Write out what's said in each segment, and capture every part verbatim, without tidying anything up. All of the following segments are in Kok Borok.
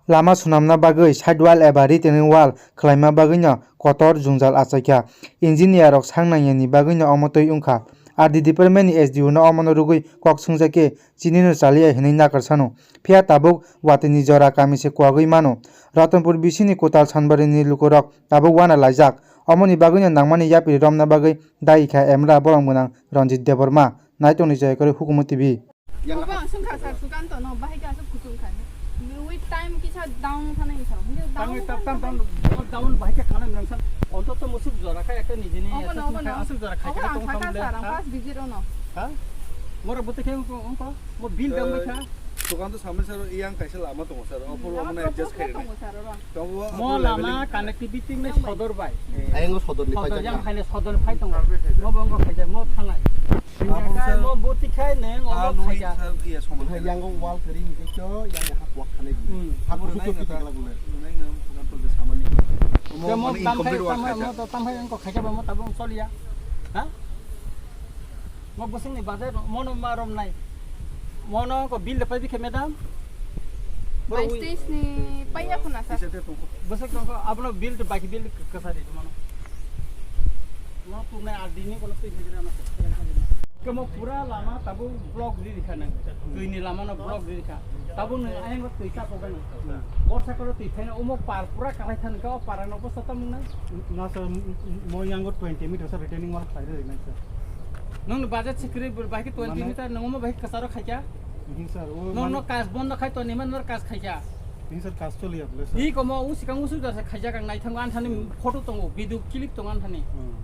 Lama swnamna bagwi side wall eba retaining wall khwlaima bagwino kotor jwngjal achaikha. Engineer rok sang nangyani bagwino omo twi wngkha. R D department ni S D O no omono rwgwi kok swngjak khe chinino chaliya hinwi nakar sano. Phiya tabuk watwi ni jora kami se kuagwi mano. Ratanpur bisini kwtal Sanbari ni lukurok tabuk wana laijak. Omoni bagwino nangmani yapri romna bagwi dagi kha emra bolong gwnang Ranjit Debbarma. Naitongni Joyakari, Hukumu T V. Obo ang swngkha sir Sukanto no, bahai khe aswk kuchung kha. With time kisa down thana wngkha. Hwnkhe down Tangwi tap tam thana tam down bahai khe khana nang sir. Ontoto musuk jora kha ekta nijini Obo no, aswk obo kha no. Aswk jora kha Obo khe ang tong sakha thang le, sir, ang ha? First visit ono. Ha? Mora bote khe ongko, ongko. Mo bill dam bai kha. Sukanto samani sir, iyang kaisa lama tongo sir. Ophuru Lama omono adjust problem khairina. Tongo sir oro. Tongo Mo ophuru lama leveling. Connectivity nai sodor bai. Ayango sodor ni Sodor paijak yang na. Khaine sodor ni phai tongo. Mo bongko khaijak, mo thanai. Abo Yakai sir, mo boti khai neng, ah, obo nui khaijak. Sir, iya, somon Hai, khaijak. Yang wall kering itu, yang hak wak kane gitu. Hmm. Hak Abo busuk nai tu kata, kita lagu le. Nai ngam bukan tu samani. Mo, Ya, mo mo ni tam incomplete khai, work tam khai, khaijak. Mo to tam khai, engko khaijak ba mo tabung choliya. Ha? Mo bosong ni budget, mo no ma rom nai. Mo no ko bill de pai bikhe, madam? Bro, Bai wi- stage ni paiya khuna, sir. Isa te tongkho. Bosok tongkho, abono bill de baki bill de kasari mano. Mo tu nai R D ni kono twi hijra na. Ke mo pura lama tabu block di dikha nang. Twi ni lama no block di dikha. Tabu nang ayang ko twi ka pogan. Borsa koro twi phaina omo par pura kalai than ka o para no bosa tam nang. Na sir, mo yang ko twenty meter sir retaining wall khai re nang sir. Nang no budget sikri bai ke twenty Mane- meter nang omo bai kasaro khaikya. Hin sir, o Nang mane- no kas bondo khai to ni man nor kas khaikya. Hin sir, kas choli ya bole sir. I komo u sikang usu jasa khaijak ang naithang an thani photo tongo, video clip tongo an thani. Hmm.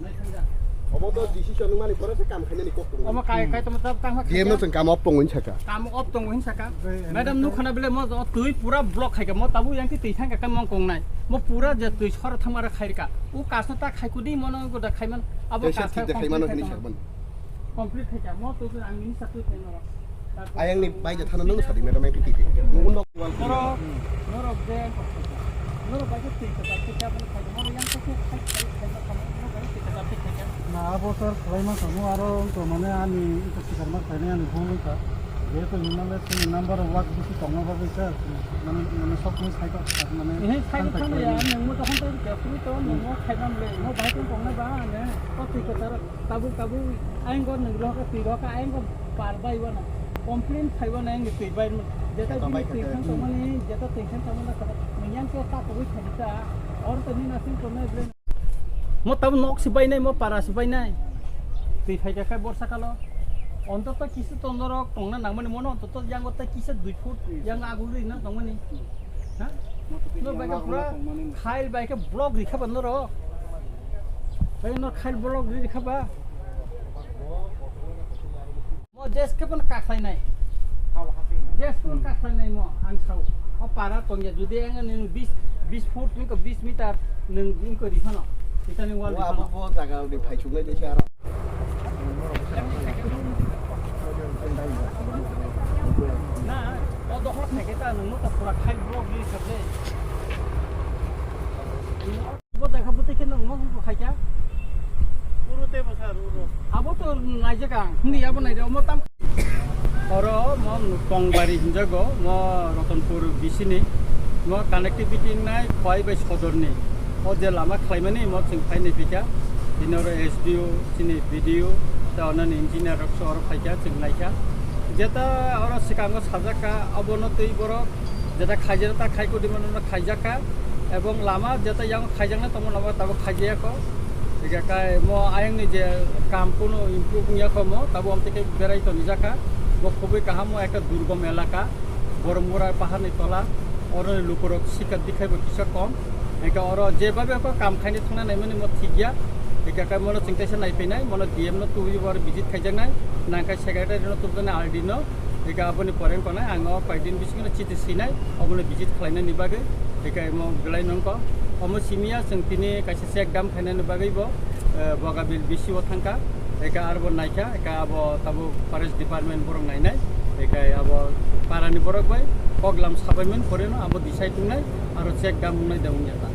Naithang ja. Obo to decision mani pore se kam khainani kok tongo. Omo kai kai tamo tab tang D M no chwng kam op tongo hin saka. Kam op tongo hin saka. Bai, Madam eno nukhana bele mo twi pura block khaika mo tabu yang ki twi thang ka mong kong nai. Mo pura je twi sor thang mara khairka. U kasno ta khai kudi mono goda khaiman. Abo Tei se kas thik de khai mano complete hini khai sakman. Complete khaika mo to ang nini sa twi khai no. Ayang ni bai je thana nung sadi madam yang twi khai. Nung uno Norok, norok je, norok bai khe twi kwchar khe khe abono khaidi, norok yang khe khe khai, khai, khai ma khamwi, norok bai khe twi kwchar khe khai khe. Na, abo sir, khlai ma khamwi, aro wngkha mane ani wngkha swkang ma khlainai ani bhul wngkha. Jehetu hinmale chini number of work bisi tongma bagwi sir, mane, mane sok mui sai kok, mane, Ehe, sai kok thang thang ya, nang mo tokon to khe phuru to, nang mo khai ma le, mo bai khe tongnai ba, ane, to twi kwchar. Tabuk tabuk ayang go nang roka twi roka ayang go par bai wana complain khai wana ayang twi bai jeta Jeta bini bai twi khatai. Khang tongmani jeta twi khang tongmani kata nang yang ko ta koboi khadi ta or tani nasing kona ble. Mo tabuk nok si bai nai mo para si bai nai twi phai kha borsa kalo ontoto kisi tondorok tongna nangmani mono ontoto yang go ta kisa dui foot yang agul ri na tongmani. Ha? No bai khe pura khail bai khe block ri kha ba norok. Bai no khail block ri kha ba. Mo jes khe pun kakhlai nai. Jes khe pun kakhlai nai mo ang sao. O para tongya jodi ang nini bis, bis foot ni ko bis meter nung din ko ri phano. Itani wall ri Wa phano. Abo bo jaga ri phai chunglai de aro. Na, o dokhor theke ta nungno ta pura khai block ri khatle. Bo dekha bo teke nungno bo khai kya? Uro te bo sir, uro. Abo to naijak ang. Hindi abo naide omo tam. Oro mo Tongbari hinjago, mo Ratanpur bisini, mo connectivity nai khwai bai sodorni. O je lama khlaimani mo chwng phaini pika. Bini oro S D O, chini B D O, ta onani engineer rok so oro phaikha, chwng naikha. Jeta oro swkango sajak kha, abono twi borok jeta khaijak ta khai kudi mano khaijak kha. Ebong lama jeta yang khaijakna tongmo lama tabuk khaijaya kho. Ega kai mo ayang ni je kam kuno improve wngya kho mo, tabuk amtwi khe berai toni jakha. Bo khubui kaham mo ekta durgom elaka, Boromgora pahar ni tola, oro ni lukurok sikar dikhai bo kisa kom. Ega oro je babe kho kam khaini thangna naimani mo thik ya. Ega kai mono chingtaisa naipainai, mono D M no tubuibo aro visit khaijaknai, nangkha secretary no tubjaknai R D no. Ega aboni pore wngkha nai, ang o koyekdin bisingo chiti swinai, obono visit khlainani bagwi. Ega imo belai nongkho. Omo simiya chwng tini kaisa check dam khainani bagwi bo, eh, Bogabil B C o thangkha. Ega arbo naikha, ega abo tabuk forest department borok nainai. Ega abo parani borok bai koklam sabaimani poreno abo decide wngnai, aro check dam wngnai da wngya ta.